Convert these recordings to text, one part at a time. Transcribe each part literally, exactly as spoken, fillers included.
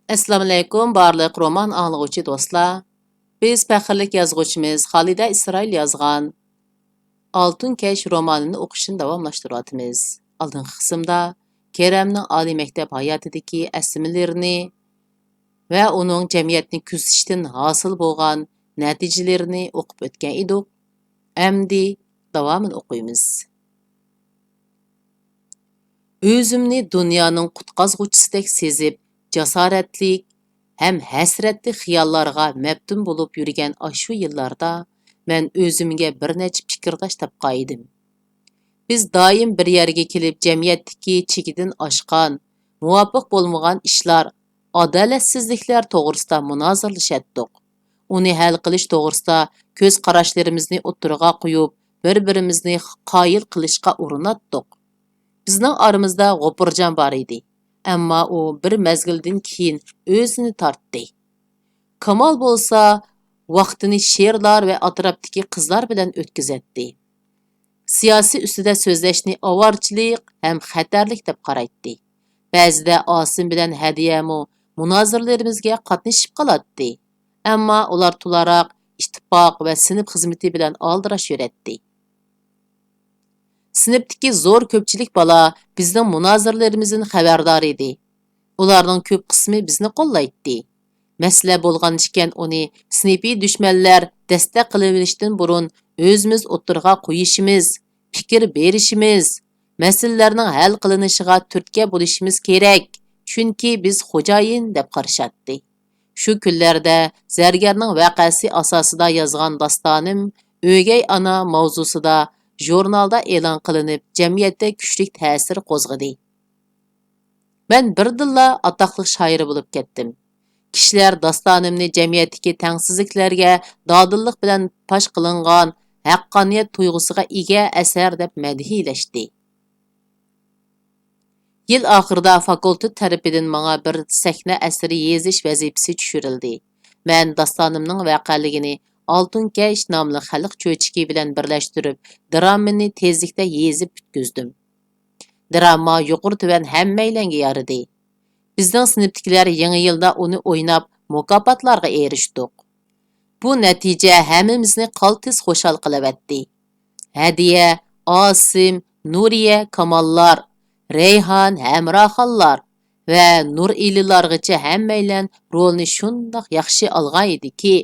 ئەسسالامۇئەلەيكۇم، بارلىق رومان ئاڭلىغۇچى دوستلار. بىز پەخىرلىك يازغۇچىمىز خالىدە ئىسرائىل يازغان ئالتۇن كەش رومانىنى ئوقۇشنى داۋاملاشتۇرۇۋاتىمىز. ئالدىنقى قىسىمدا كېرەمنىڭ ئالىي مەكتەپ ھاياتىدىكى ئەسلىمىلىرىنى ۋە ئۇنىڭ جەمئىيەتنى كۆزىتىشتىن ھاسىل بولغان نەتىجىلىرىنى ئوقۇپ ئۆتكەن ئىدۇق. ئەمدى داۋامىنى ئوقۇيمىز. ئۆزۈمنى دۇنيانىڭ قۇتقازغۇچىسىدەك سېزىپ، جاسارەتلىك ھەم ھەسرەتلىك خىياللارغا مەپتۇن بولۇپ يۈرگەن ئاشۇ يىللاردا مەن ئۆزۈمگە بىر نەچچە پىكىرداش تاپقان ئىدىم. بىز دائىم بىر يەرگە كېلىپ، جەمئىيەتتىكى چېكىدىن ئاشقان، مۇۋاپىق بولمىغان ئىشلار، ئادالەتسىزلىكلەر توغرىسىدا مۇنازىرىلىشەتتۇق. ئۇنى ھەل قىلىش توغرىسىدا كۆز قاراشلىرىمىزنى ئوتتۇرىغا قويۇپ، بىر-بىرىمىزنى قايىل قىلىشقا ئۇرۇناتتۇق. بىزنىڭ ئارىمىزدا غوپۇرجان بار ئىدى، ئەمما ئۇ بىر مەزگىلدىن كېيىن ئۆزىنى تارتتى. كامال بولسا ۋاقتىنى شېئىرلار ۋە ئەتراپتىكى قىزلار بىلەن ئۆتكۈزەتتى. سىياسىي ئۈستىدە سۆزلەشنى ئاۋارىچىلىق ھەم خەتەرلىك دەپ قارايتتى. بەزىدە ئاسىم بىلەن ھەدىيەمۇ مۇنازىرىلىرىمىزگە قاتنىشىپ قالاتتى. ئەمما ئۇلار تولاراق ئىتتىپاق ۋە سىنىپ خىزمىتى بىلەن ئالدىراش يۈرەتتى. سىنىپتىكى زور كۆپچىلىك بالا بىزنىڭ مۇنازىرىلىرىمىزدىن خەۋەردار ئىدى. ئۇلارنىڭ كۆپ قىسمى بىزنى قوللايتتى. مەسىلە بولغان ئىكەن، ئۇنى سىنىپىي دۈشمەنلەر دەستە قىلىۋېلىشتىن بۇرۇن ئۆزىمىز ئوتتۇرىغا قويۇشىمىز، پىكىر بېرىشىمىز، مەسىلىلەرنىڭ ھەل قىلىنىشىغا تۈرتكە بولۇشىمىز كېرەك، چۈنكى بىز خوجايىن دەپ قارىشاتتى. شۇ كۈنلەردە زەرگەرنىڭ ۋەقەسى ئاساسىدا يازغان داستانىم ئۆگەي ئانا ماۋزۇسىدا ژۇرنالدا ئېلان قىلىنىپ، جەمئىيەتتە كۈچلۈك تەسىر قوزغىدى. مەن بىردىنلا ئاتاقلىق شائىر بولۇپ كەتتىم. كىشىلەر داستانىمنى جەمئىيەتتىكى تەڭسىزلىكلەرگە دادىللىق بىلەن پاش قىلىنغان ھەققانىيەت تۇيغۇسىغا ئىگە ئەسەر دەپ مەدھىيلەشتى. يىل ئاخىرىدا فاكۇلتېت تەرىپىدىن ماڭا بىر سەھنە ئەسىرى يېزىش ۋەزىپىسى چۈشۈرۈلدى. مەن داستانىمنىڭ ۋەقەلىكىنى ئالتۇن كەش ناملىق خەلق چۆچىكى بىلەن بىرلەشتۈرۈپ، درامىنى تېزلىكتە يېزىپ پۈتكۈزدۈم. دىراما يۇقىرى تۆۋەن ھەممەيلەنگە يارىدى. بىزنىڭ سىنىپتىكىلەر يېڭى يىلدا ئۇنى ئويناپ، مۇكاپاتلارغا ئېرىشتۇق. بۇ نەتىجە ھەممىمىزنى قالتىس خۇشال قىلىۋەتتى. ھەدىيە، ئاسىم، نۇرىيە، كاماللار، رەيھان، ھەمراخانلار ۋە نۇرئېلىلارغىچە ھەممەيلەن رولنى شۇنداق ياخشى ئالغان ئىدىكى،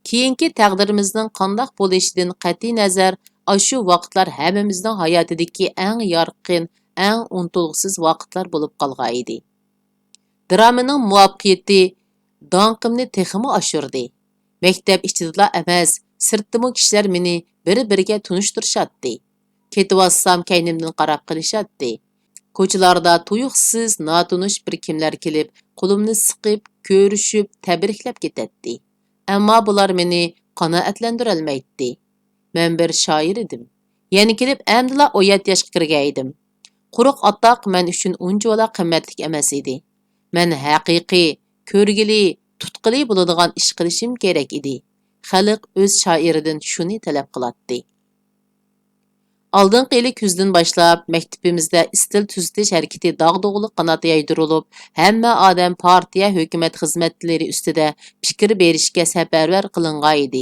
كېيىنكى تەقدىرىمىزنىڭ قانداق بولۇشىدىن قەتئىينەزەر، ئاشۇ ۋاقىتلار ھەممىمىزنىڭ ھاياتىدىكى ئەڭ يارقىن، ئەڭ ئۇنتۇلغۇسىز ۋاقىتلار بولۇپ قالغان ئىدى. درامىنىڭ مۇۋەپپەقىيىتى داڭقىمنى تېخىمۇ ئاشۇردى. مەكتەپ ئىچىدىلا ئەمەس، سىرتتىمۇ كىشىلەر مېنى بىر-بىرىگە تونۇشتۇرۇشاتتى. كېتىۋاتسام، كەينىمدىن قاراپ قېلىشاتتى. كوچىلاردا تۇيۇقسىز ناتونۇش بىر كىملەر كېلىپ، قولۇمنى سىقىپ، كۆرۈشۈپ، تەبرىكلەپ كېتەتتى. ئەمما بۇلار مېنى قانائەتلەندۈرەلمەيتتى. مەن بىر شائىر ئىدىم. يەنە كېلىپ ئەمدىلا ئون يەتتە ياشقا كىرگەن ئىدىم. قۇرۇق ئاتاق مەن ئۈچۈن ئۇنچىۋالا قىممەتلىك ئەمەس ئىدى. مەن ھەقىقىي، كۆرگىلى، تۇتقىلى بولىدىغان ئىش قىلىشىم كېرەك ئىدى. خەلق ئۆز شائىرىدىن شۇنى تەلەپ قىلاتتى. ئالدىنقى يىلى كۈزدىن باشلاپ مەكتىپىمىزدە ئىستىل تۈزىتىش ھەرىكىتى داغدۇغىلىق قانات يايدۇرۇلۇپ، ھەممە ئادەم پارتىيە، ھۆكۈمەت خىزمەتچىلىرى ئۈستىدە پىكىر بېرىشكە سەپەرۋەر قىلىنغان ئىدى.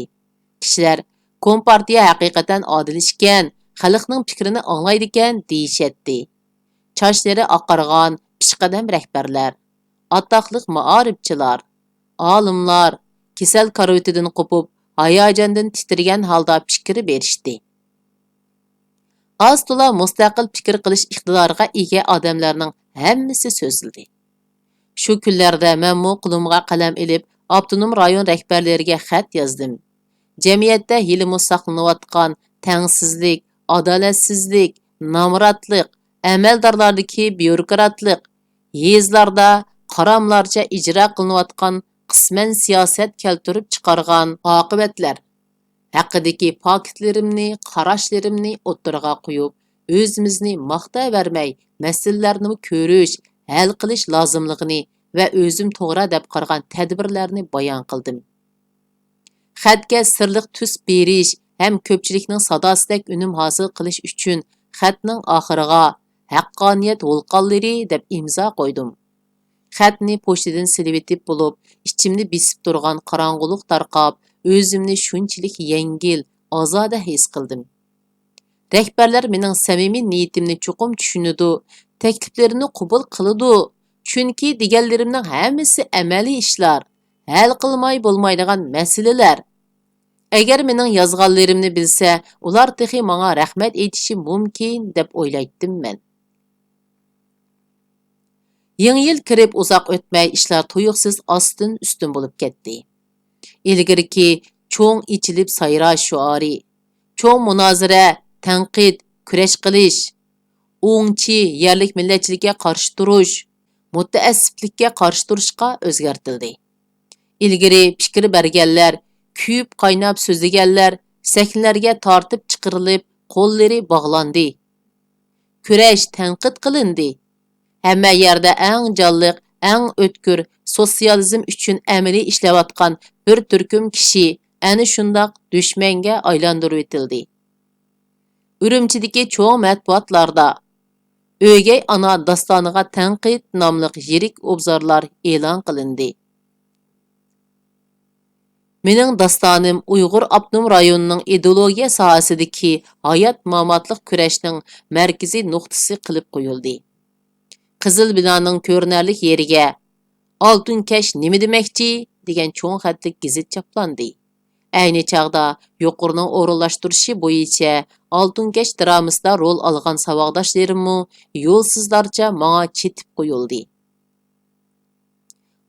كىشىلەر، «كومپارتىيە ھەقىقەتەن ئادىل ئىكەن، خەلقنىڭ پىكرىنى ئاڭلايدىكەن» دېيىشەتتى. چاچلىرى ئاقارغان پېشقەدەم رەھبەرلەر، ئاتاقلىق مائارىپچىلار، ئالىملار كېسەل كارىۋىتىدىن قوپۇپ، ھاياجاندىن تىترىگەن ھالدا پىكىر بېرىشتى. ئاز-تولا مۇستەقىل پىكىر قىلىش ئىقتىدارىغا ئىگە ئادەملەرنىڭ ھەممىسى سۆزلىدى. شۇ كۈنلەردە مەنمۇ قولۇمغا قەلەم ئېلىپ، ئاپتونوم رايون رەھبەرلىرىگە خەت يازدىم. جەمئىيەتتە ھېلىمۇ ساقلىنىۋاتقان تەڭسىزلىك، ئادالەتسىزلىك، نامراتلىق، ئەمەلدارلاردىكى بيۇروكراتلىق، يېزىلاردا قاراملارچە ئىجرا قىلىنىۋاتقان قىسمەن سىياسەت كەلتۈرۈپ چىقارغان ئاقىۋەتلەر ھەققىدىكى پاكىتلىرىمنى، قاراشلىرىمنى ئوتتۇرىغا قويۇپ، ئۆزىمىزنى ماختاۋەرمەي، مەسىلىلەرنىمۇ كۆرۈش، ھەل قىلىش لازىملىقىنى ۋە ئۆزۈم توغرا دەپ قارىغان تەدبىرلەرنى بايان قىلدىم. خەتكە سىرلىق تۈس بېرىش ھەم كۆپچىلىكنىڭ ساداسىدەك ئۈنۈم ھاسىل قىلىش ئۈچۈن خەتنىڭ ئاخىرىغا «ھەققانىيەت ۋولقانلىرى» دەپ ئىمزا قويدۇم. خەتنى پوچتىدىن سېلىۋېتىپ بولۇپ، ئىچىمنى بېسىپ تۇرغان قاراڭغۇلۇق تارقاپ، ئۆزۈمنى شۇنچىلىك يەڭگىل، ئازادە ھېس قىلدىم. رەھبەرلەر مېنىڭ سەمىمىي نىيىتىمنى چوقۇم چۈشىنىدۇ، تەكلىپلىرىمنى قوبۇل قىلىدۇ، چۈنكى دېگەنلىرىمنىڭ ھەممىسى ئەمەلىي ئىشلار، ھەل قىلماي بولمايدىغان مەسىلىلەر. ئەگەر مېنىڭ يازغانلىرىمنى بىلسە، ئۇلار تېخى ماڭا رەھمەت ئېيتىشى مۇمكىن، دەپ ئويلايتتىم مەن. يېڭى يىل كىرىپ ئۇزاق ئۆتمەي، ئىشلار تۇيۇقسىز ئاستىن ئۈستۈن بولۇپ كەتتى. ئىلگىرىكى چوڭ ئېچىلىپ سايراش شوئارى، چوڭ مۇنازىرە، تەنقىد، كۈرەش قىلىش، ئوڭچى، يەرلىك مىللەتچىلىككە قارشى تۇرۇش، مۇتەئەسسىپلىككە قارشى تۇرۇشقا ئۆزگەرتىلدى. ئىلگىرى پىكىر بەرگەنلەر كۆيۈپ قايناپ سۆزلىگەنلەر سەھنىلەرگە تارتىپ چىقىرىلىپ، قوللىرى باغلاندى. كۈرەش تەنقىد قىلىندى. ھەممە يەردە ئەڭ جانلىق، ئەڭ ئۆتكۈر، سوتسىيالىزم ئۈچۈن ئەمەلىي ئىشلەۋاتقان بىر تۈركۈم كىشى ئەنە شۇنداق دۈشمەنگە ئايلاندۇرۇۋېتىلدى. ئۈرۈمچىدىكى چوڭ مەتبۇئاتلاردا «ئۆگەي ئانا داستانىغا تەنقىد» ناملىق يىرىك ئوبزورلار ئېلان قىلىندى. مېنىڭ داستانىم ئۇيغۇر ئاپتونوم رايونىنىڭ ئىدېئولوگىيە ساھەسىدىكى ھايات-ماماتلىق كۈرەشنىڭ مەركىزىي نۇقتىسى قىلىپ قويۇلدى. قىزىل بىنانىڭ كۆرۈنەرلىك يېرىگە «ئالتۇن كەش نېمە دېمەكچى؟» دېگەن چوڭ خەتلىك گېزىت چاپلاندى. ئەينى چاغدا يۇقىرىنىڭ ئورۇنلاشتۇرۇشى بويىچە «ئالتۇن كەش» درامىسىدا رول ئالغان ساۋاقداشلىرىممۇ يولسىزلارچە ماڭا چېتىپ قويۇلدى.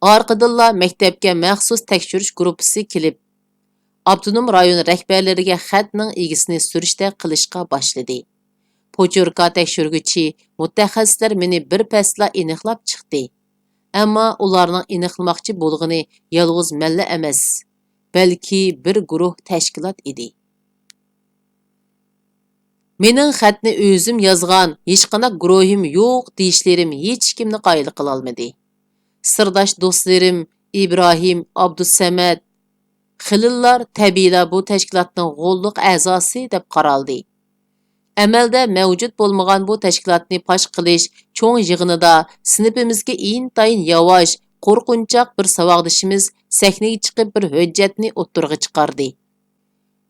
ئارقىدىنلا مەكتەپكە مەخسۇس تەكشۈرۈش گۇرۇپپىسى كېلىپ، ئاپتونوم رايون رەھبەرلىرىگە خەتنىڭ ئىگىسىنى سۈرۈشتە قىلىشقا باشلىدى. پوچۇركا تەكشۈرگۈچى مۇتەخەسسىسلەر مېنى بىر پەستىلا ئېنىقلاپ چىقتى. ئەمما ئۇلارنىڭ ئېنىقلىماقچى بولغىنى يالغۇز مەنلا ئەمەس، بەلكى بىر گۇرۇھ تەشكىلات ئىدى. مېنىڭ خەتنى ئۆزۈم يازغان، ھېچقانداق گۇرۇھىم يوق دېيىشلىرىم ھېچكىمنى قايىل قىلالمىدى. سىرداش دوستلىرىم ئىبراھىم، ئابدۇسەمەت، خېلىللار تەبىئىيلا بۇ تەشكىلاتنىڭ غوللۇق ئەزاسى دەپ قارالدى. ئەمەلدە مەۋجۇت بولمىغان بۇ تەشكىلاتنى پاش قىلىش چوڭ يىغىنىدا سىنىپىمىزگە ئىنتايىن ياۋاش، قورقۇنچاق بىر ساۋاقدىشىمىز سەھنىگە چىقىپ بىر ھۆججەتنى ئوتتۇرىغا چىقاردى.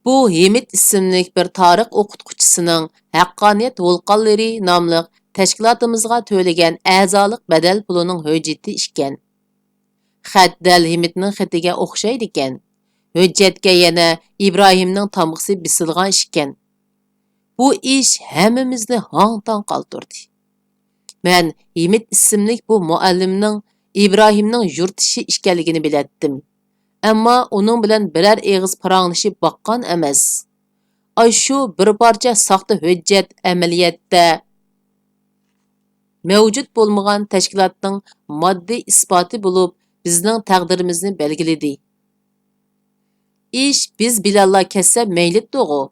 بۇ ھىمىت ئىسىملىك بىر تارىخ ئوقۇتقۇچىسىنىڭ ھەققانىيەت ۋولقانلىرى ناملىق تەشكىلاتىمىزغا تۆلىگەن ئەزالىق بەدەل پۇلىنىڭ ھۆججىتى ئىكەن. خەت دەل ھىمىتنىڭ خېتىگە ئوخشايدىكەن. ھۆججەتكە يەنە ئىبراھىمنىڭ تامغىسى بېسىلغان ئىكەن. بۇ ئىش ھەممىمىزنى ھاڭ-تاڭ قالدۇردى. مەن ھىمىت ئىسىملىك بۇ مۇئەللىمنىڭ ئىبراھىمنىڭ يۇرتدىشى ئىكەنلىكىنى بىلەتتىم. ئەمما ئۇنىڭ بىلەن بىرەر ئېغىز پاراڭلىشىپ باققان ئەمەس. ئاشۇ بىر پارچە ساختا ھۆججەت ئەمەلىيەتتە مەۋجۇت بولمىغان تەشكىلاتنىڭ ماددىي ئىسپاتى بولۇپ، بىزنىڭ تەقدىرىمىزنى بەلگىلىدى. ئىش بىز بىلەنلا كەتسە مەيلىدىغۇ.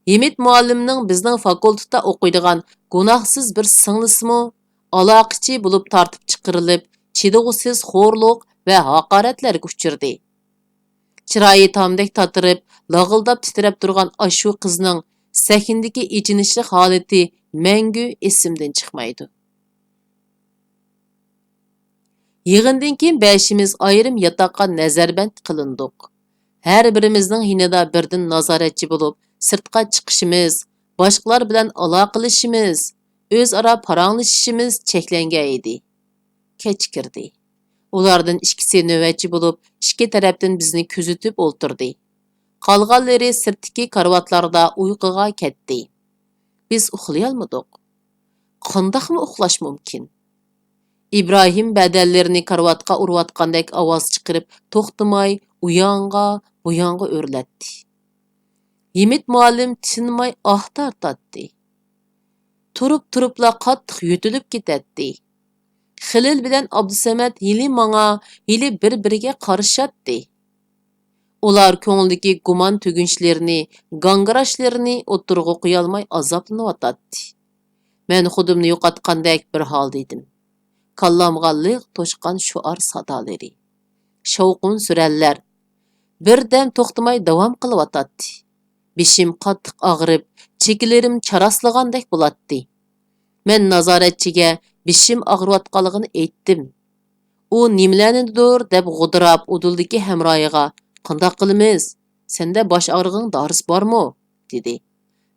ھىمىت مۇئەللىمنىڭ بىزنىڭ فاكۇلتېتتا ئوقۇيدىغان گۇناھسىز بىر سىڭلىسىمۇ ئالاقىچى بولۇپ تارتىپ چىقىرىلىپ، چىدىغۇسىز خورلۇق ۋە ھاقارەتلەرگە ئۇچرىدى. چىرايى تامدەك تاتىرىپ، لاغىلداپ تىترەپ تۇرغان ئاشۇ قىزنىڭ سەھنىدىكى ئېچىنىشلىق ھالىتى مەڭگۈ ئېسىمدىن چىقمايدۇ. يىغىندىن كېيىن بەشىمىز ئايرىم ياتاققا نەزەربەند قىلىندۇق. ھەر بىرىمىزنىڭ يېنىدا بىردىن نازارەتچى بولۇپ، سىرتقا چىقىشىمىز، باشقىلار بىلەن ئالاقىلىشىشىمىز، ئۆزئارا پاراڭلىشىشىمىز چەكلەنگەن ئىدى. كەچ كىردى. ئۇلاردىن ئىككىسى نۆۋەتچى بولۇپ، ئىككى تەرەپتىن بىزنى كۆزىتىپ ئولتۇردى. قالغانلىرى سىرتتىكى كارىۋاتلاردا ئۇيقۇغا كەتتى. بىز ئۇخلىيالمىدۇق. قانداقمۇ ئۇخلاش مۇمكىن؟ ئىبراھىم بەدەنلىرىنى كارىۋاتقا ئۇرۇۋاتقاندەك ئاۋاز چىقىرىپ، توختىماي ئۇياڭغا، بۇياڭغا ئۆرلەتتى. ھىمىت مۇئەللىم تىنماي ئاھ تارتاتتى. تۇرۇپ-تۇرۇپلا قاتتىق يۆتىلىپ كېتەتتى. خېلىل بىلەن ئابدۇسەمەت ھېلى ماڭا، ھېلى بىر-بىرىگە قارىشاتتى. ئۇلار كۆڭلىدىكى گۇمان تۈگۈنچلىرىنى، گاڭگىراشلىرىنى ئوتتۇرىغا قويالماي ئازابلىنىۋاتاتتى. مەن خۇدۇمنى يوقاتقاندەك بىر ھالدا ئىدىم. كاللامغا لىق توشقان شوئار سادالىرى، شاۋقۇن سۈرەنلەر بىردەم توختىماي داۋام قىلىۋاتاتتى. بېشىم قاتتىق ئاغرىپ، چېكىلىرىم چاراسلىغاندەك بولاتتى. مەن نازارەتچىگە بېشىم ئاغرىۋاتقانلىقىنى ئېيتتىم. ئۇ نېمىلەرنىدۇر دەپ غودىراپ ئۇدۇلدىكى ھەمراھىغا، «قانداق قىلىمىز؟ سەندە باش ئاغرىقىنىڭ دارىسى بارمۇ؟» دېدى.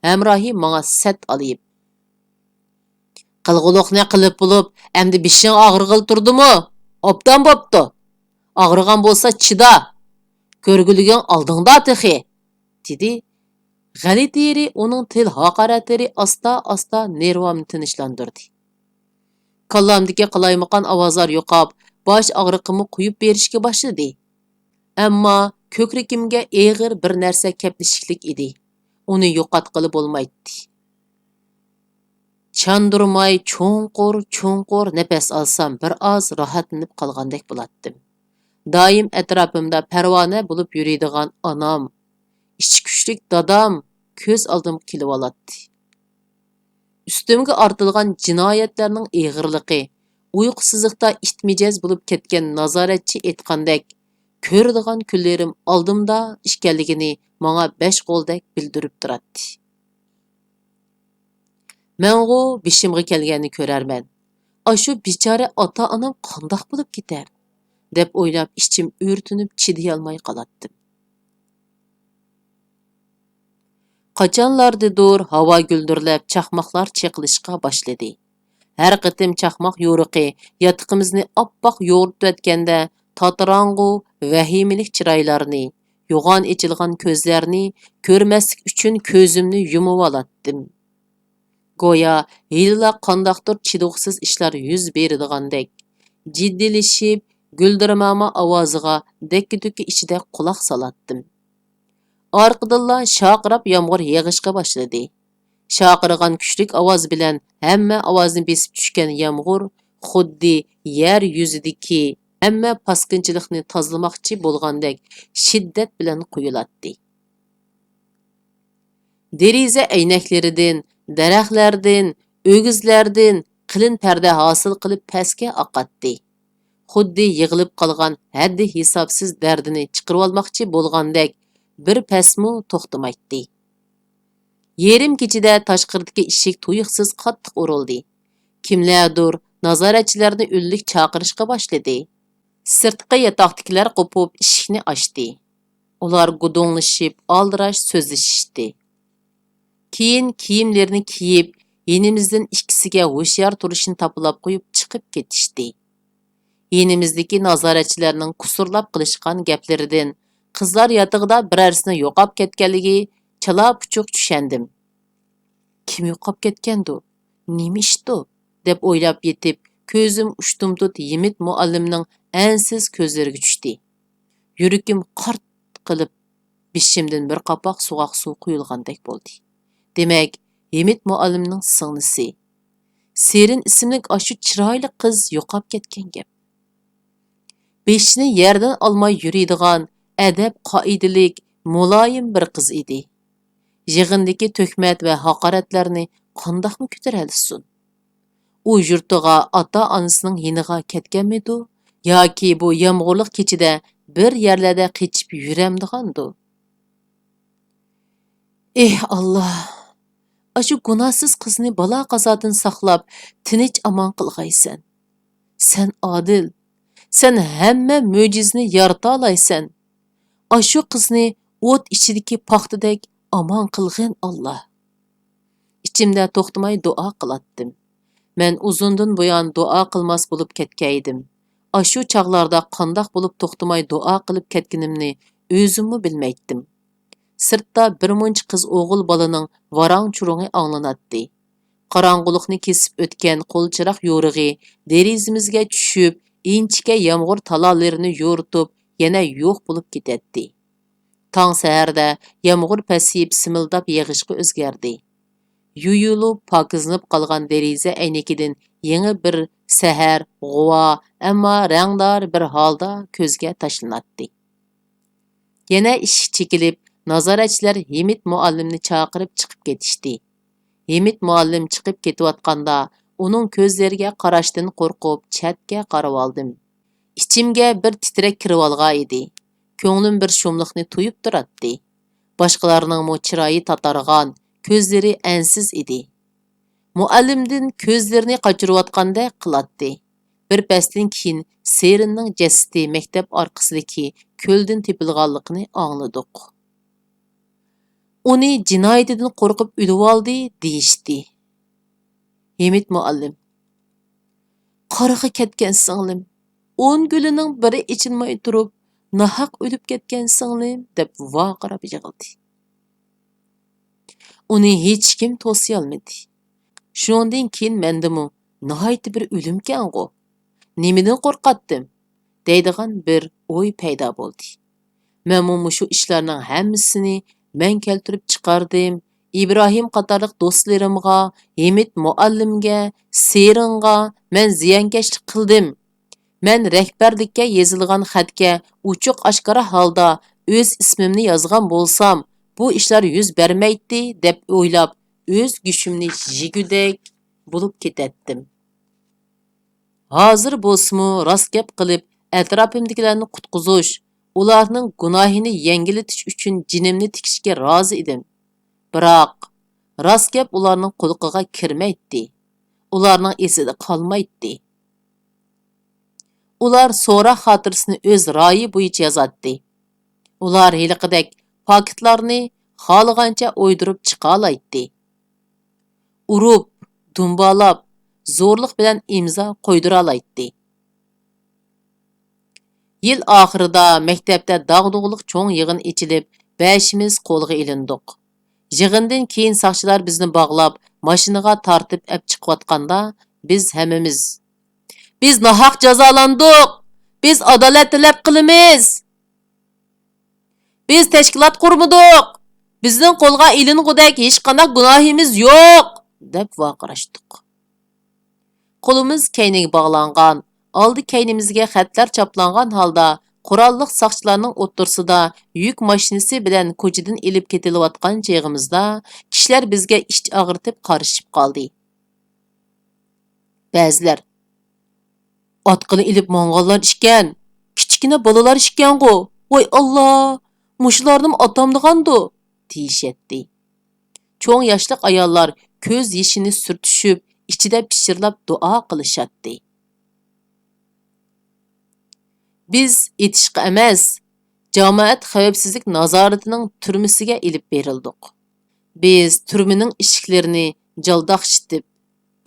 ھەمراھى ماڭا سەت ئالىيىپ، «قىلغۇلۇقنى قىلىپ بولۇپ، ئەمدى بېشىڭ ئاغرىغىلى تۇردىمۇ؟ ئوبدان بوپتۇ. ئاغرىغان بولسا چىدا. كۆرگۈلۈكۈڭ ئالدىڭدا تېخى.» دېدى. غەلىتە يېرى ئۇنىڭ تىل ھاقارەتلىرى ئاستا-ئاستا نېرۋامنى تىنچلاندۇردى. كاللامدىكى قالايمىقان ئاۋازلار يوقاپ، باش ئاغرىقىممۇ قويۇپ بېرىشكە باشلىدى. ئەمما كۆكرىكىمگە ئېغىر بىر نەرسە كەپلىشىكلىك ئىدى. ئۇنى يوقاتقىلى بولمايتتى. چاندۇرماي چوڭقۇر، چوڭقۇر نەپەس ئالسام، بىر ئاز راھەتلىنىپ قالغاندەك بولاتتىم. دائىم ئەتراپىمدا پەرۋانە بولۇپ يۈرىدىغان ئانام، ئىچكۈچلۈك دادام كۆز ئالدىمغا كېلىۋالاتتى. ئۈستۈمگە ئارتىلغان جىنايەتلەرنىڭ ئېغىرلىقى، ئۇيقۇسىزلىقتا ئىت مىجەز بولۇپ كەتكەن نازارەتچى ئېيتقاندەك، كۆرىدىغان كۈنلىرىم ئالدىمدا ئىكەنلىكىنى ماڭا بەش قولدەك بىلدۈرۈپ تۇراتتى. مەنغۇ بېشىمغا كەلگەننى كۆرەرمەن. ئاشۇ بىچارە ئاتا-ئانام قانداق بولۇپ كېتەر؟ دەپ ئويلاپ، ئىچىم ئۆرتىنىپ چىدىيالماي قالاتتىم. قاچانلاردىدۇر ھاۋا گۈلدۈرلەپ، چاقماقلار چېقىلىشقا باشلىدى. ھەر قېتىم چاقماق يورۇقى ياتىقىمىزنى ئاپئاق يورۇتۇۋەتكەندە، تاتىراڭغۇ، ۋەھىمىلىك چىرايلارنى، يوغان ئېچىلغان كۆزلەرنى كۆرمەسلىك ئۈچۈن كۆزۈمنى يۇمۇۋالاتتىم. گويا ھېلىلا قانداقتۇر چىدىغۇسىز ئىشلار يۈز بېرىدىغاندەك، جىددىيلىشىپ، گۈلدۈرماما ئاۋازىغا دەككە-دۈككە ئىچىدە قۇلاق سالاتتىم. ئارقىدىنلا شارقىراپ يامغۇر يېغىشقا باشلىدى. شارقىرىغان كۈچلۈك ئاۋاز بىلەن ھەممە ئاۋازنى بېسىپ چۈشكەن يامغۇر خۇددى يەر يۈزىدىكى ھەممە پاسكىنىچىلىقنى تازىلىماقچى بولغاندەك شىددەت بىلەن قۇيۇلاتتى. دېرىزە ئەينەكلىرىدىن، دەرەخلەردىن، ئۆگزىلەردىن قېلىن پەردە ھاسىل قىلىپ پەسكە ئاقاتتى. خۇددى يىغىلىپ قالغان ھەددى ھېسابسىز دەردىنى چىقىرىۋالماقچى بولغاندەك بىر پەسمۇ توختىمايتتى. يېرىم كېچىدە تاشقىرىدىكى ئىشىك تۇيۇقسىز قاتتىق ئۇرۇلدى. كىملەردۇر نازارەتچىلەرنى ئۈنلۈك چاقىرىشقا باشلىدى. سىرتقى ياتاقتىكىلەر قوپۇپ ئىشىكنى ئاچتى. ئۇلار گۇدۇڭلىشىپ ئالدىراش سۆزلىشىشتى. كېيىن كىيىملىرىنى كىيىپ، يېنىمىزدىن ئىككىسىگە ھوشيار تۇرۇشنى تاپىلاپ قويۇپ چىقىپ كېتىشتى. يېنىمىزدىكى نازارەتچىلەرنىڭ قۇسۇرلاپ قىلىشقان گەپلىرىدىن، قىزلار ياتىقىدا بىرەرسىنىڭ يوقاپ كەتكەنلىكى چالا پۇچۇق چۈشەندىم. «كىم يوقاپ كەتكەندۇ؟ نېمە ئىشتۇ؟» دەپ ئويلاپ يېتىپ، كۆزۈم ئۇشتۇمتۇت ھىمىت مۇئەللىمنىڭ ئەنسىز كۆزلىرىگە چۈشتى. يۈرىكىم قارت قىلىپ، بېشىمدىن بىر قاپاق سوغۇق سۇ قۇيۇلغاندەك بولدى. دېمەك، ھىمىت مۇئەللىمنىڭ سىڭلىسى، سېرىن ئىسىملىك ئاشۇ چىرايلىق قىز يوقاپ كەتكەن گەپ. بېشىنى يەردىن ئالماي يۈرىدىغان ئەدەپ-قائىدىلىك، مۇلايىم بىر قىز ئىدى. يىغىندىكى تۆھمەت ۋە ھاقارەتلەرنى قانداقمۇ كۆتۈرەلىسۇن؟ ئۇ يۇرتىغا، ئاتا-ئانىسىنىڭ يېنىغا كەتكەنمىدۇ ياكى بۇ يامغۇرلۇق كېچىدە بىر يەرلەردە قېچىپ يۈرەمدىغاندۇ؟ ئېھ، ئاللا! ئاشۇ گۇناھسىز قىزنى بالا-قازادىن ساقلاپ، تىنچ-ئامان قىلغايسەن. سەن ئادىل، سەن ھەممە مۆجىزىنى يارىتالايسەن. ئاشۇ قىزنى ئوت ئىچىدىكى پاختىدەك ئامان قىلغىن، ئاللا! ئىچىمدە توختىماي دۇئا قىلاتتىم. مەن ئۇزۇندىن بۇيان دۇئا قىلماس بولۇپ كەتكەيدىم. ئاشۇ چاغلاردا قانداق بولۇپ توختىماي دۇئا قىلىپ كەتكىنىمنى ئۆزۈممۇ بىلمەيتتىم. سىرتتا بىر مۇنچە قىز-ئوغۇل بالىنىڭ ۋاراڭ-چۇرۇڭى ئاڭلىناتتى. قاراڭغۇلۇقنى كېسىپ ئۆتكەن قول چىراغ يورۇقى دېرىزىمىزگە چۈشۈپ، ئىنچىكە يامغۇر تالالىرىنى يورۇتۇپ، يەنە يوق بولۇپ كېتەتتى. تاڭ سەھەردە يامغۇر پەسىيىپ، سىمىلداپ يېغىشقا ئۆزگەردى. يۇيۇلۇپ، پاكىزلىنىپ قالغان دېرىزە ئەينىكىدىن يېڭى بىر سەھەر غۇۋا، ئەمما رەڭدار بىر ھالدا كۆزگە تاشلىناتتى. يەنە ئىشىك چېكىلىپ، نازارەتچىلەر ھىمىت مۇئەللىمنى چاقىرىپ چىقىپ كېتىشتى. ھىمىت مۇئەللىم چىقىپ كېتىۋاتقاندا، ئۇنىڭ كۆزلىرىگە قاراشتىن قورقۇپ، چەتكە قارىۋالدىم. ئىچىمگە بىر تىترەك كىرىۋالغان ئىدى. كۆڭلۈم بىر شۇملۇقنى تۇيۇپ تۇراتتى. باشقىلارنىڭمۇ چىرايى تاتارغان، كۆزلىرى ئەنسىز ئىدى. مۇئەللىمدىن كۆزلىرىنى قاچۇرۇۋاتقاندەك قىلاتتى. بىر پەستىن كېيىن سېرىننىڭ جەسىتى مەكتەپ ئارقىسىدىكى كۆلدىن تېپىلغانلىقىنى ئاڭلىدۇق. ئۇنى جىنايىتىدىن قورقۇپ ئۆلۈۋالدى، دېيىشتى. ھىمىت مۇئەللىم، «قارىغا كەتكەن سىڭلىم، ئون گۈلىنىڭ بىرى ئېچىلماي تۇرۇپ، ناھەق ئۆلۈپ كەتكەن سىڭلىم» دەپ ۋارقىراپ يىغلىدى. ئۇنى ھېچكىم توسىيالمىدى. شۇنىڭدىن كېيىن مەندىمۇ «ناھايىتى بىر ئۆلۈمكەنغۇ، نېمىدىن قورقاتتىم؟» دەيدىغان بىر ئوي پەيدا بولدى. مەنمۇ مۇشۇ ئىشلارنىڭ ھەممىسىنى مەن كەلتۈرۈپ چىقاردىم، ئىبراھىم قاتارلىق دوستلىرىمغا، ھىمىت مۇئەللىمگە، سېرىنغا مەن زىيانكەشلىك قىلدىم. مەن رەھبەرلىككە يېزىلغان خەتكە ئوچۇق ئاشكارا ھالدا ئۆز ئىسمىمنى يازغان بولسام، بۇ ئىشلار يۈز بەرمەيتتى، دەپ ئويلاپ، ئۆز گۆشۈمنى يېگۈدەك بولۇپ كېتەتتىم. ھازىر بولسىمۇ راست گەپ قىلىپ، ئەتراپىمدىكىلەرنى قۇتقۇزۇش، ئۇلارنىڭ گۇناھىنى يەڭگىللىتىش ئۈچۈن جېنىمنى تىكىشكە رازى ئىدىم. بىراق، راست گەپ ئۇلارنىڭ قۇلىقىغا كىرمەيتتى. ئۇلارنىڭ ئېسىدە قالمايتتى. ئۇلار سوراق خاتىرىسىنى ئۆز رايى بويىچە يازاتتى. ئۇلار ھېلىقىدەك پاكىتلارنى خالىغانچە ئويدۇرۇپ چىقالايتتى. ئۇرۇپ، دۇمبالاپ، زورلۇق بىلەن ئىمزا قويدۇرالايتتى. يىل ئاخىرىدا مەكتەپتە داغدۇغىلىق چوڭ يىغىن ئېچىلىپ، بەشىمىز قولغا ئېلىندۇق. يىغىندىن كېيىن ساقچىلار بىزنى باغلاپ، ماشىنىغا تارتىپ ئەپ چىقىۋاتقاندا، بىز ھەممىمىز، «بىز ناھەق جازالاندۇق! بىز ئادالەت تەلەپ قىلىمىز! بىز تەشكىلات قۇرمىدۇق! بىزنىڭ قولغا ئېلىنغۇدەك ھېچقانداق گۇناھىمىز يوق!» دەپ ۋارقىراشتۇق. قولىمىز كەينىگە باغلانغان، ئالدى كەينىمىزگە خەتلەر چاپلانغان ھالدا قوراللىق ساقچىلارنىڭ ئوتتۇرىسىدا يۈك ماشىنىسى بىلەن كوچىدىن ئېلىپ كېتىلىۋاتقان چېغىمىزدا، كىشىلەر بىزگە ئىچ ئاغرىتىپ قارىشىپ قالدى. بەزىلەر، «ئاتقىنى ئېلىپ ماڭغانلار ئىكەن، كىچىككىنە بالىلار ئىكەنغۇ، ۋاي ئاللا، مۇشۇلارنىمۇ ئاتامدىغاندۇ؟» دېيىشەتتى. چوڭ ياشلىق ئاياللار كۆز يېشىنى سۈرتۈشۈپ، ئىچىدە پىچىرلاپ دۇئا قىلىشاتتى. بىز ئېتىشقا ئەمەس، جامائەت خەۋپسىزلىك نازارىتىنىڭ تۈرمىسىگە ئېلىپ بېرىلدۇق. بىز تۈرمىنىڭ ئىشىكلىرىنى جالداقشىتىپ،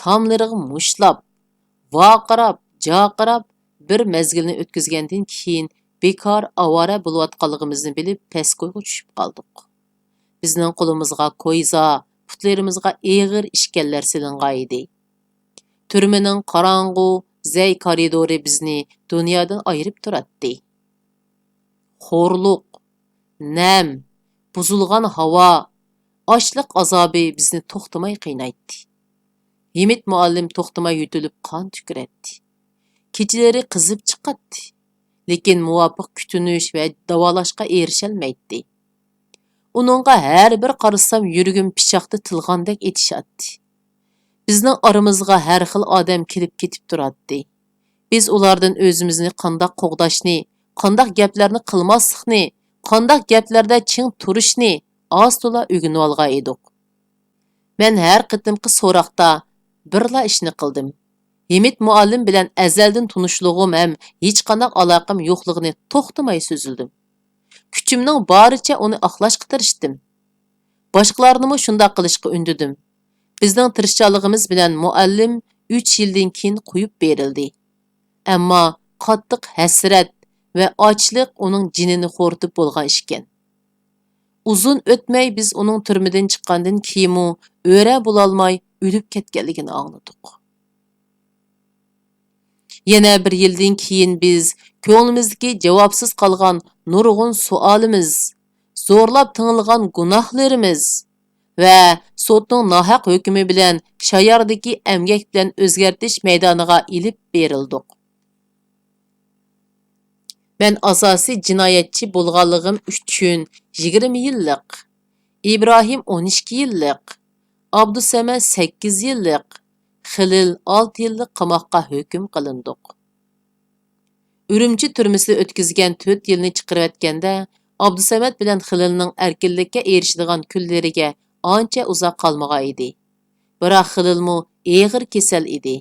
تاملىرىغا مۇشتلاپ، ۋارقىراپ، جارقىراپ، بىر مەزگىلنى ئۆتكۈزگەندىن كېيىن، بىكار ئاۋارە بولۇۋاتقانلىقىمىزنى بىلىپ، پەسكويغا چۈشۈپ قالدۇق. بىزنىڭ قولىمىزغا كويزا، پۇتلىرىمىزغا ئېغىر ئىشكەنلەر سېلىنغانىدى. تۈرمىنىڭ قاراڭغۇ، زەي كارىدورى بىزنى دۇنيادىن ئايرىپ تۇراتتى. خورلۇق، نەم، بۇزۇلغان ھاۋا، ئاچلىق ئازابى بىزنى توختىماي قىينايتتى. ھىمىت مۇئەللىم توختىماي يۆتىلىپ قان تۈكۈرەتتى. كېچىلىرى قىزىپ چىقاتتى. لېكىن مۇۋاپىق كۈتۈنۈش ۋە داۋالاشقا ئېرىشەلمەيتتى. ئۇنىڭغا ھەر بىر قارىسام يۈرىكىم پىچاقتا تىلغاندەك ئېتىشاتتى. بىزنىڭ ئارىمىزغا ھەر خىل ئادەم كېلىپ كېتىپ تۇراتتى. بىز ئۇلاردىن ئۆزىمىزنى قانداق قوغداشنى، قانداق گەپلەرنى قىلماسلىقنى، قانداق گەپلەردە چىڭ تۇرۇشنى ئاز-تولا ئۆگىنىۋالغان ئىدۇق. مەن ھەر قېتىمقى سوراقتا بىرلا ئىشنى قىلدىم. ھىمىت مۇئەللىم بىلەن ئەزەلدىن تونۇشلۇقۇم ھەم ھېچقانداق ئالاقەم يوقلۇقىنى توختىماي سۆزلىدىم. كۈچۈمنىڭ بارىچە ئۇنى ئاقلاشقا تىرىشتىم. باشقىلارنىمۇ شۇنداق قىلىشقا ئۈندىدىم. بىزنىڭ تىرىشچانلىقىمىز بىلەن مۇئەللىم ئۈچ يىلدىن كېيىن قويۇپ بېرىلدى. ئەمما قاتتىق ھەسرەت ۋە ئاچلىق ئۇنىڭ جېنىنى خورىتىپ بولغان ئىكەن. ئۇزۇن ئۆتمەي بىز ئۇنىڭ تۈرمىدىن چىققاندىن كېيىنمۇ ئۆرە بولالماي ئۆلۈپ كەتكەنلىكىنى ئاڭلىدۇق. يەنە بىر يىلدىن كېيىن بىز كۆڭلىمىزدىكى جاۋابسىز قالغان نۇرغۇن سوئالىمىز، زورلاپ تېڭىلغان گۇناھلىرىمىز ۋە سوتنىڭ ناھەق ھۆكمى بىلەن شاياردىكى ئەمگەك بىلەن ئۆزگەرتىش مەيدانىغا ئېلىپ بېرىلدۇق. مەن ئاساسىي جىنايەتچى بولغانلىقىم ئۈچۈن يىگىرمە يىللىق، ئىبراھىم ئون ئىككى يىللىق، ئابدۇسەمەت سەككىز يىللىق، خېلىل ئالتە يىللىق قاماققا ھۆكۈم قىلىندۇق. ئۈرۈمچى تۈرمىسىدە ئۆتكۈزگەن تۆت يىلنى چىقىرىۋەتكەندە، ئابدۇسەمەت بىلەن خېلىلنىڭ ئەركىنلىككە ئېرىشىدىغان كۈنلىرىگە ئانچە ئۇزاق قالمىغان ئىدى. بىراق خېلىلمۇ ئېغىر كېسەل ئىدى.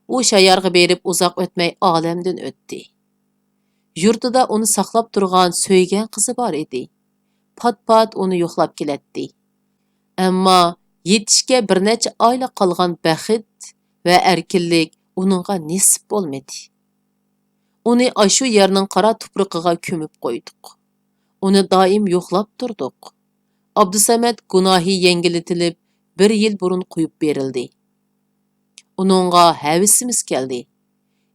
ئۇ شايارغا بېرىپ ئۇزاق ئۆتمەي ئالەمدىن ئۆتتى. يۇرتىدا ئۇنى ساقلاپ تۇرغان سۆيگەن قىزى بار ئىدى. پات-پات ئۇنى يوقلاپ كېلەتتى. ئەمما يېتىشكە بىر نەچچە ئايلا قالغان بەخت ۋە ئەركىنلىك ئۇنىڭغا نېسىپ بولمىدى. ئۇنى ئاشۇ يەرنىڭ قارا تۇپرىقىغا كۆمۈپ قويدۇق. ئۇنى دائىم يوقلاپ تۇردۇق. ئابدۇسەمەت گۇناھى يەڭگىللىتىلىپ، بىر يىل بۇرۇن قويۇپ بېرىلدى. ئۇنىڭغا ھەۋىسىمىز كەلدى.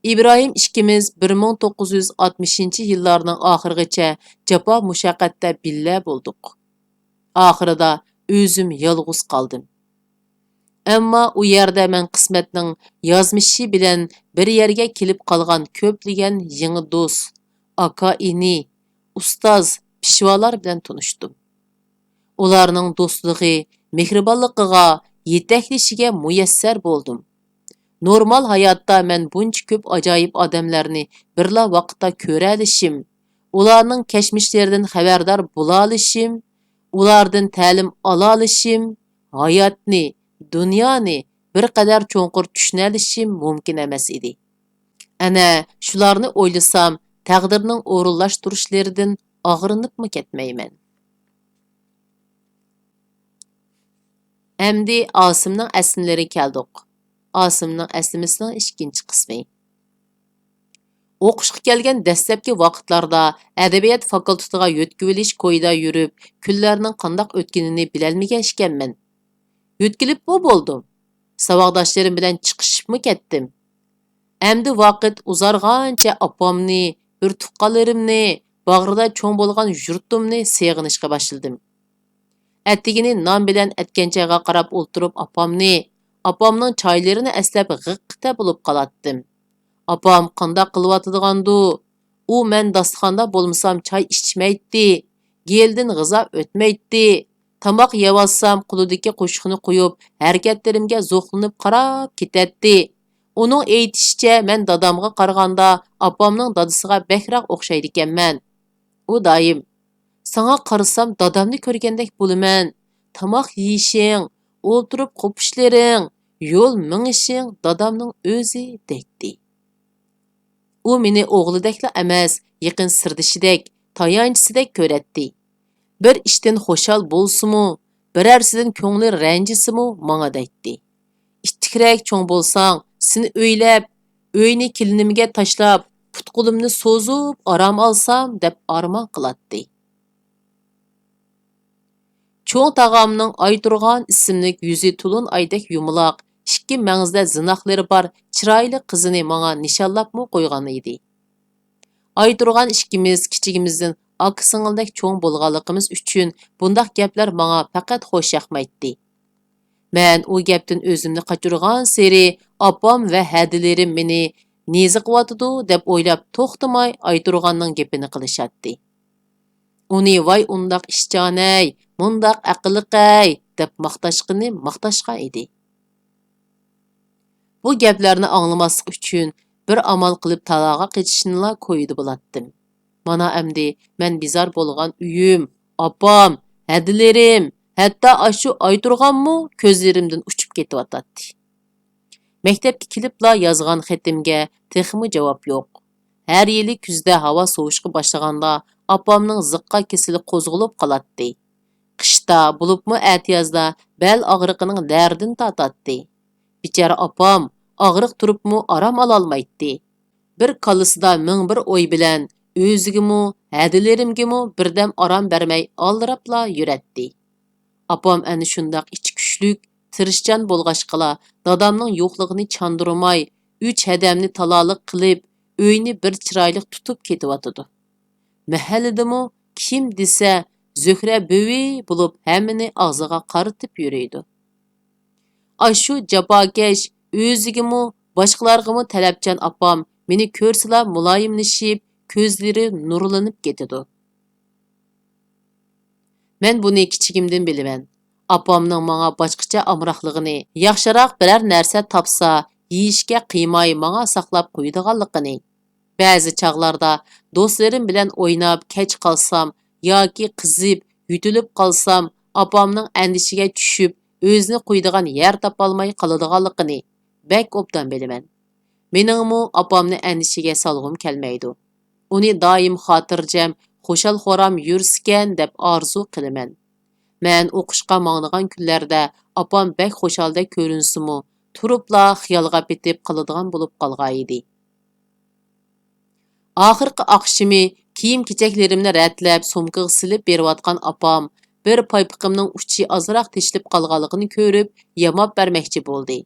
ئىبراھىم ئىككىمىز بىر مىڭ توققۇز يۈز ئاتمىشىنچى يىللارنىڭ ئاخىرىغىچە جاپا-مۇشەققەتتە بىللە بولدۇق. ئاخىرىدا ئۆزۈم يالغۇز قالدىم. ئەمما ئۇ يەردە مەن قىسمەتنىڭ يازمىشى بىلەن بىر يەرگە كېلىپ قالغان كۆپلىگەن يېڭى دوست، ئاكا-ئىنى، ئۇستاز، پېشۋالار بىلەن تونۇشتۇم. ئۇلارنىڭ دوستلۇقى، مېھرىبانلىقىغا، يېتەكلىشىگە مۇيەسسەر بولدۇم. نورمال ھاياتتا مەن بۇنچە كۆپ ئاجايىپ ئادەملەرنى بىرلا ۋاقىتتا كۆرەلىشىم، ئۇلارنىڭ كەچمىشلىرىدىن خەۋەردار بولالىشىم، ئۇلاردىن تەلىم ئالالىشىم، ھاياتنى، دۇنيانى بىر قەدەر چوڭقۇر چۈشىنەلىشىم مۇمكىن ئەمەس ئىدى. ئەنە شۇلارنى ئويلىسام، تەقدىرنىڭ ئورۇنلاشتۇرۇشلىرىدىن ئاغرىنىپمۇ كەتمەيمەن. ئەمدى ئاسىمنىڭ ئەسلىمىلىرىگە كەلدۇق. ئاسىمنىڭ ئەسلىمىسىنىڭ ئىككىنچى قىسمى. ئوقۇشقا كەلگەن دەسلەپكى ۋاقىتلاردا ئەدەبىيات فاكۇلتېتىغا يۆتكىۋېلىش كويىدا يۈرۈپ، كۈنلەرنىڭ قانداق ئۆتكىنىنى بىلەلمىگەن ئىكەنمەن. يۆتكىلىپمۇ بولدۇم. ساۋاقداشلىرىم بىلەن چىقىشىپمۇ كەتتىم. ئەمدى ۋاقىت ئۇزارغانچە ئاپامنى، بىر تۇغقانلىرىمنى، باغرىدا چوڭ بولغان يۇرتۇمنى سېغىنىشقا باشلىدىم. ئەتىگىنى نان بىلەن ئەتكەن چايغا قاراپ ئولتۇرۇپ ئاپامنى، ئاپامنىڭ چايلىرىنى ئەسلەپ غىققىتە بولۇپ قالاتتىم. ئاپام قانداق قىلىۋاتىدىغاندۇ؟ ئۇ مەن داستىخاندا بولمىسام چاي ئىچمەيتتى، گېلىدىن غىزا ئۆتمەيتتى. تاماق يەۋالسام قولىدىكى قوشۇقنى قويۇپ، ھەرىكەتلىرىمگە زوقلىنىپ قاراپ كېتەتتى. ئۇنىڭ ئېيتىشىچە، مەن دادامغا قارىغاندا ئاپامنىڭ دادىسىغا بەكرەك ئوخشايدىكەنمەن. ئۇ دائىم، «ساڭا قارىسام دادامنى كۆرگەندەك بولىمەن. تاماق يېيىشىڭ، ئولتۇرۇپ قوپۇشلىرىڭ، يول مېڭىشىڭ دادامنىڭ ئۆزى» دەيتتى. ئۇ مېنى ئوغلىدەكلا ئەمەس، يېقىن سىردىشىدەك، تايانچىسىدەك كۆرەتتى. بىر ئىشتىن خۇشال بولسىمۇ، بىرەرسىدىن كۆڭلى رەنجىسىمۇ ماڭا دەيتتى. «ئىتتىكرەك چوڭ بولساڭ، سېنى ئۆيلەپ، ئۆينى كېلىنىمگە تاشلاپ، پۇت-قولۇمنى سوزۇپ ئارام ئالسام» دەپ ئارمان قىلاتتى. چوڭ تاغامنىڭ ئايتۇرغان ئىسىملىك يۈزى تولۇن ئايدەك يۇمىلاق، ئىككى مەڭزىدە زىناقلىرى بار چىرايلىق قىزىنى ماڭا نىشانلاپمۇ قويغان ئىدى. ئايتۇرغان ئىككىمىز كىچىكىمىزدىن ئاكا-سىڭىلدەك چوڭ بولغانلىقىمىز ئۈچۈن بۇنداق گەپلەر ماڭا پەقەت خوش ياقمايتتى. مەن ئۇ گەپتىن ئۆزۈمنى قاچۇرغانسېرى، ئاپام ۋە ھەدىلىرىم مېنى نېزىقىۋاتىدۇ دەپ ئويلاپ، توختىماي ئايتۇرغاننىڭ گېپىنى قىلىشاتتى. ئۇنى «ۋاي ئۇنداق ئىشچانەي، مۇنداق ئەقىللىقەي» دەپ ماختاشقىنى ماختاشقان ئىدى. بۇ گەپلەرنى ئاڭلىماسلىق ئۈچۈن بىر ئامال قىلىپ تالاغا قېچىشنىلا كويىدا بولاتتىم. مانا ئەمدى مەن بىزار بولغان ئۆيۈم، ئاپام، ھەدىلىرىم، ھەتتا ئاشۇ ئايتۇرغانمۇ كۆزلىرىمدىن ئۇچۇپ كېتىۋاتاتتى. مەكتەپكە كېلىپلا يازغان خېتىمگە تېخىمۇ جاۋاب يوق. ھەر يىلى كۈزدە ھاۋا سوۋۇشقا باشلىغاندا، ئاپامنىڭ زىققا كېسىلى قوزغىلىپ قالاتتى. قىشتا، بولۇپمۇ ئەتىيازدا بەل ئاغرىقىنىڭ دەردىنى تارتاتتى. بىچارە ئاپام ئاغرىق تۇرۇپمۇ ئارام ئالالمايتتى. بىر كاللىسىدا مىڭ بىر ئوي بىلەن ئۆزىگىمۇ، ھەدىلىرىمگىمۇ بىردەم ئارام بەرمەي ئالدىراپلا يۈرەتتى. ئاپام ئەنە شۇنداق ئىچى كۈچلۈك، تىرىشچان بولغاچقىلا، دادامنىڭ يوقلۇقىنى چاندۇرماي، ئۈچ ھەدەمنى تالالىق قىلىپ، ئۆينى بىر چىرايلىق تۇتۇپ كېتىۋاتىدۇ. مەھەللىدىمۇ كىم دېسە، زۆھرە بۈۋى بولۇپ ھەممىنى ئاغزىغا قارىتىپ يۈرىدۇ. ئاشۇ جاپاكەش، ئۆزىگىمۇ، باشقىلارغىمۇ تەلەپچان ئاپام مېنى كۆرسىلا مۇلايىملىشىپ، كۆزلىرى نۇرلىنىپ كېتىدۇ. مەن بۇنى كىچىكىمدىن بىلىمەن. ئاپامنىڭ ماڭا باشقىچە ئامراقلىقىنى، ياخشىراق بىرەر نەرسە تاپسا، يېيىشكە قىيماي ماڭا ساقلاپ قويىدىغانلىقىنى. بەزى چاغلاردا دوستلىرىم بىلەن ئويناپ كەچ قالسام ياكى قىزىپ، يۆتىلىپ قالسام، ئاپامنىڭ ئەندىشىگە چۈشۈپ، ئۆزىنى قويىدىغان يەر تاپالماي قالىدىغانلىقىنى بەك ئوبدان بىلىمەن. مېنىڭمۇ ئاپامنى ئەندىشىگە سالغۇم كەلمەيدۇ. ئۇنى دائىم خاتىرجەم، خۇشال-خۇرام يۈرسىكەن دەپ ئارزۇ قىلىمەن. مەن ئوقۇشقا ماڭىدىغان كۈنلەردە ئاپام بەك خۇشالدەك كۆرۈنسىمۇ، تۇرۇپلا خىيالغا پېتىپ قالىدىغان بولۇپ قالغانىدى. ئاخىرقى ئاخشىمى كىيىم-كېچەكلىرىمنى رەتلەپ، سومكىغا سېلىپ بېرىۋاتقان ئاپام بىر پايپىقىمنىڭ ئۇچى ئازراق تېشىلىپ قالغانلىقىنى كۆرۈپ، ياماپ بەرمەكچى بولدى.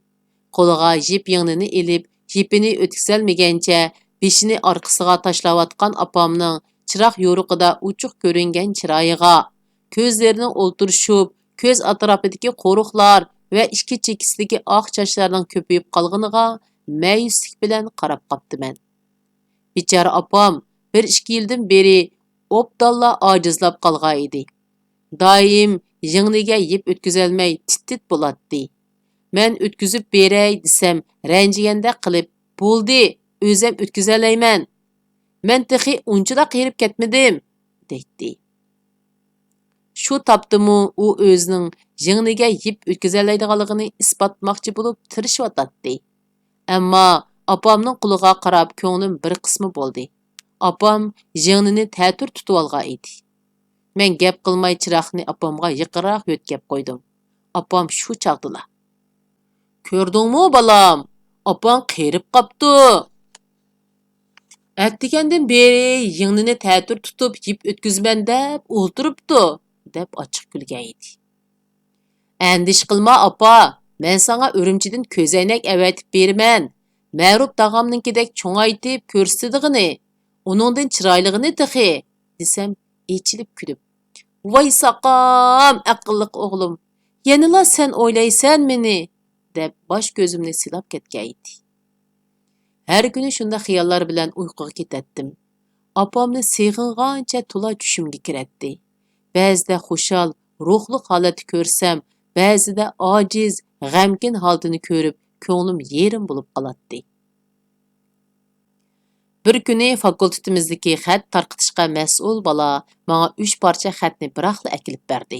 قولىغا يىپ يىڭنىنى ئېلىپ، يىپىنى ئۆتكۈزەلمىگەنچە بېشىنى ئارقىسىغا تاشلاۋاتقان ئاپامنىڭ چىراغ يورۇقىدا ئوچۇق كۆرۈنگەن چىرايىغا، كۆزلىرىنىڭ ئولتۇرۇشۇپ، كۆز ئەتراپىدىكى قورۇقلار ۋە ئىككى چېكىسىدىكى ئاق چاچلارنىڭ كۆپىيىپ قالغىنىغا مەيۈسلۈك بىلەن قاراپ قاپتىمەن. بىچارە ئاپام بىر ئىككى يىلدىن بېرى ئوبدانلا ئاجىزلاپ قالغان ئىدى. دائىم يىڭنىگە يىپ ئۆتكۈزەلمەي تىت-تىت بولاتتى. مەن ئۆتكۈزۈپ بېرەي دېسەم، رەنجىگەندەك قىلىپ، «بولدى، ئۆزەم ئۆتكۈزەلەيمەن. مەن تېخى ئۇنچىلا قېرىپ كەتمىدىم» دەيتتى. شۇ تاپتىمۇ ئۇ ئۆزىنىڭ يىڭنىگە يىپ ئۆتكۈزەلەيدىغانلىقىنى ئىسپاتلىماقچى بولۇپ تىرىشىۋاتاتتى. ئەمما ئاپامنىڭ قولىغا قاراپ كۆڭلۈم بىر قىسما بولدى. ئاپام يىڭنىنى تەتۈر تۇتۇۋالغان ئىدى. مەن گەپ قىلماي چىراغنى ئاپامغا يېقىنراق يۆتكەپ قويدۇم. ئاپام شۇ چاغدىلا، «كۆردۈڭمۇ، بالام؟ ئاپاڭ قېرىپ قاپتۇ. ئەتىگەندىن بېرى يىڭنىنى تەتۈر تۇتۇپ يىپ ئۆتكۈزىمەن دەپ ئولتۇرۇپتۇ» دەپ ئاچچىق كۈلگەن ئىدى. «ئەندىشە قىلما، ئاپا، مەن ساڭا ئۈرۈمچىدىن كۆزەينەك ئەۋەتىپ بېرىمەن. مەرۇپ تاغامنىڭكىدەك چوڭايتىپ كۆرسىتىدىغىنى، ئۇنىڭدىن چىرايلىغىنى تېخى» دېسەم، ئېچىلىپ كۈلۈپ، «ۋاي ساقام، ئەقىللىق ئوغلۇم، يەنىلا سەن ئويلايسەن مېنى» دەپ باش كۆزۈمنى سىلاپ كەتكەن ئىدى. ھەر كۈنى شۇنداق خىياللار بىلەن ئۇيقۇغا كېتەتتىم. ئاپامنى سېغىنغانچە تولا چۈشۈمگە كىرەتتى. بەزىدە خۇشال، روھلۇق ھالەتتە كۆرسەم، بەزىدە ئاجىز، غەمكىن ھالىتىنى كۆرۈپ، كۆڭلۈم يېرىم بولۇپ قالاتتى. بىر كۈنى فاكۇلتېتىمىزدىكى خەت تارقىتىشقا مەسئۇل بالا ماڭا ئۈچ پارچە خەتنى بىراقلا ئەكېلىپ بەردى.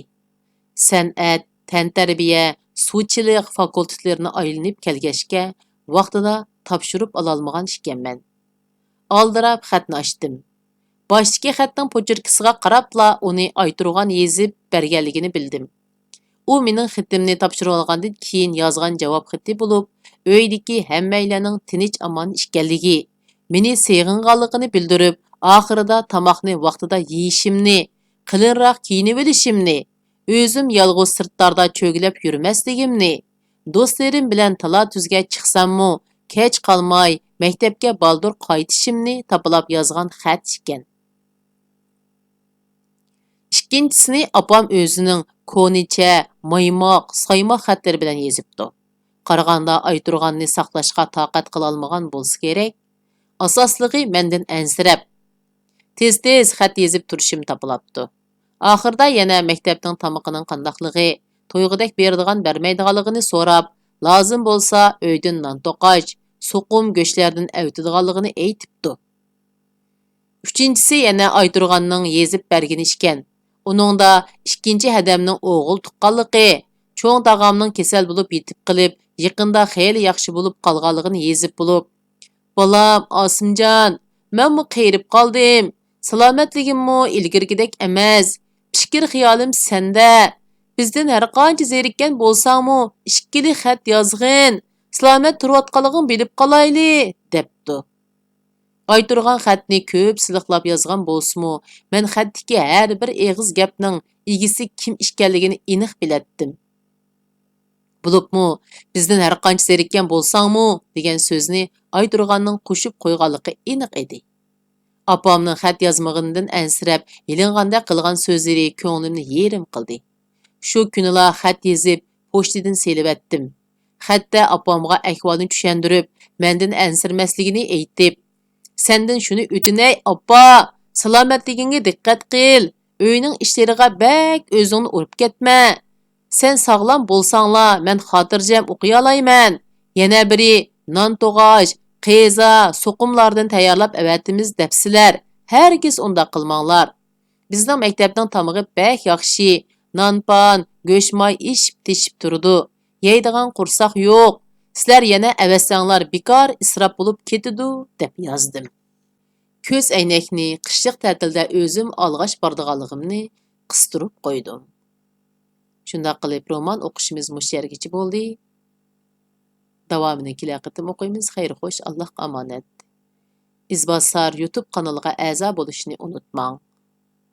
سەنئەت، تەنتەربىيە، سۇچىلىق فاكۇلتېتلىرىنى ئايلىنىپ كەلگەچكە، ۋاقتىدا تاپشۇرۇپ ئالالمىغان ئىكەنمەن. ئالدىراپ خەتنى ئاچتىم. باشتىكى خەتنىڭ پوچېركىسىغا قاراپلا ئۇنى ئايتۇرغان يېزىپ بەرگەنلىكىنى بىلدىم. ئۇ مېنىڭ خېتىمنى تاپشۇرۇۋالغاندىن كېيىن يازغان جاۋاب خېتى بولۇپ، ئۆيدىكى ھەممەيلەننىڭ تىنچ-ئامان ئىكەنلىكى، مېنى سېغىنغانلىقىنى بىلدۈرۈپ، ئاخىرىدا تاماقنى ۋاقتىدا يېيىشىمنى، قېلىنراق كىيىنىۋېلىشىمنى، ئۆزۈم يالغۇز سىرتلاردا چۆگىلەپ يۈرمەسلىكىمنى، دوستلىرىم بىلەن تالا-تۈزگە چىقساممۇ، كەچ قالماي مەكتەپكە بالدۇر قايتىشىمنى تاپىلاپ يازغان خەت ئىكەن. ئىككىنچىسىنى ئاپام ئۆزىنىڭ كونىچە، مايماق، سايماق خەتلىرى بىلەن يېزىپتۇ. قارىغاندا ئايتۇرغاننى ساقلاشقا تاقەت قىلالمىغان بولسا كېرەك. ئاساسلىقى مەندىن ئەنسىرەپ، تېز-تېز خەت يېزىپ تۇرۇشۇم تاپىلاپتۇ. ئاخىرىدا يەنە مەكتەپنىڭ تامىقىنىڭ قانداقلىقى، تويغۇدەك بېرىدىغان بەرمەيدىغانلىقىنى سوراپ، لازىم بولسا ئۆيدىن نان توقاچ، سوقۇم گۆشلەردىن ئەۋېتىدىغانلىقىنى ئېيتىپتۇ. ئۈچىنچىسى يەنە ئايتۇرغاننىڭ يېزىپ بەرگىنى ئىكەن. ئۇنىڭدا ئىككىنچى ھەدەمنىڭ ئوغۇل تۇغقانلىقى، چوڭ تاغامنىڭ كېسەل بولۇپ يېتىپ قېلىپ، يېقىندا خېلى ياخشى بولۇپ قالغانلىقىنى يېزىپ بولۇپ، «بالام ئاسىمجان، مەنمۇ قېرىپ قالدىم. سالامەتلىكىممۇ ئىلگىرىكىدەك ئەمەس. پىكىر-خىيالىم سەندە. بىزدىن ھەرقانچە زېرىككەن بولساڭمۇ، ئىككىلى خەت يازغىن. سالامەت تۇرۇۋاتقانلىقىڭ بىلىپ قالايلى» دەپتۇ. ئايتۇرغان خەتنى كۆپ سىلىقلاپ يازغان بولسىمۇ، مەن خەتتىكى ھەر بىر ئېغىز گەپنىڭ ئىگىسى كىم ئىكەنلىكىنى ئېنىق بىلەتتىم. بولۇپمۇ، «بىزدىن ھەرقانچە زېرىككەن بولساڭمۇ» دېگەن سۆزنى ئايتۇرغاننىڭ قوشۇپ قويغانلىقى ئېنىق ئىدى. ئاپامنىڭ خەت يازمىغىنىدىن ئەنسىرەپ، يېلىنغاندەك قىلغان سۆزلىرى كۆڭلۈمنى يېرىم قىلدى. شۇ كۈنىلا خەت يېزىپ، پوچتىدىن سېلىۋەتتىم. خەتتە ئاپامغا ئەھۋالنى چۈشەندۈرۈپ، مەندىن ئەنسىرىمەسلىكىنى ئېيتىپ، «سەندىن شۇنى ئۆتۈنەي، ئاپا، سالامەتلىكىڭگە دىققەت قىل، ئۆينىڭ ئىشلىرىغا بەك ئۆزۈڭنى ئۇرۇپ كەتمە. سەن ساغلام بولساڭلا، مەن خاتىرجەم ئوقۇيالايمەن. يەنە بىرى، نان توغاچ، قېزا، سوقۇملاردىن تەييارلاپ ئەۋەتىمىز دەپسىلەر. ھەرگىز ئۇنداق قىلماڭلار. بىزنىڭ مەكتەپنىڭ تامىقى بەك ياخشى. نان-پان، گۆش-ماي ئېشىپ-تېشىپ تۇرىدۇ. يەيدىغان قورساق يوق. سىلەر يەنە ئەۋەتسەڭلار بىكار ئىسراپ بولۇپ كېتىدۇ، دەپ يازدىم. كۆز ئەينەكنى قىشلىق تەتىلدە ئۆزۈم ئالغاچ بارىدىغانلىقىمنى قىستۇرۇپ قويدۇم. شۇنداق قىلىپ، رومان ئوقۇشىمىز مۇشۇ يەرگىچە بولدى. داۋامىنى كېلەر قېتىم ئوقۇيمىز. خەير خوش، ئاللاھقا ئامانەت. ئىزباسار يۇتۇب قانىلىغا ئەزا بولۇشنى ئۇنتۇماڭ.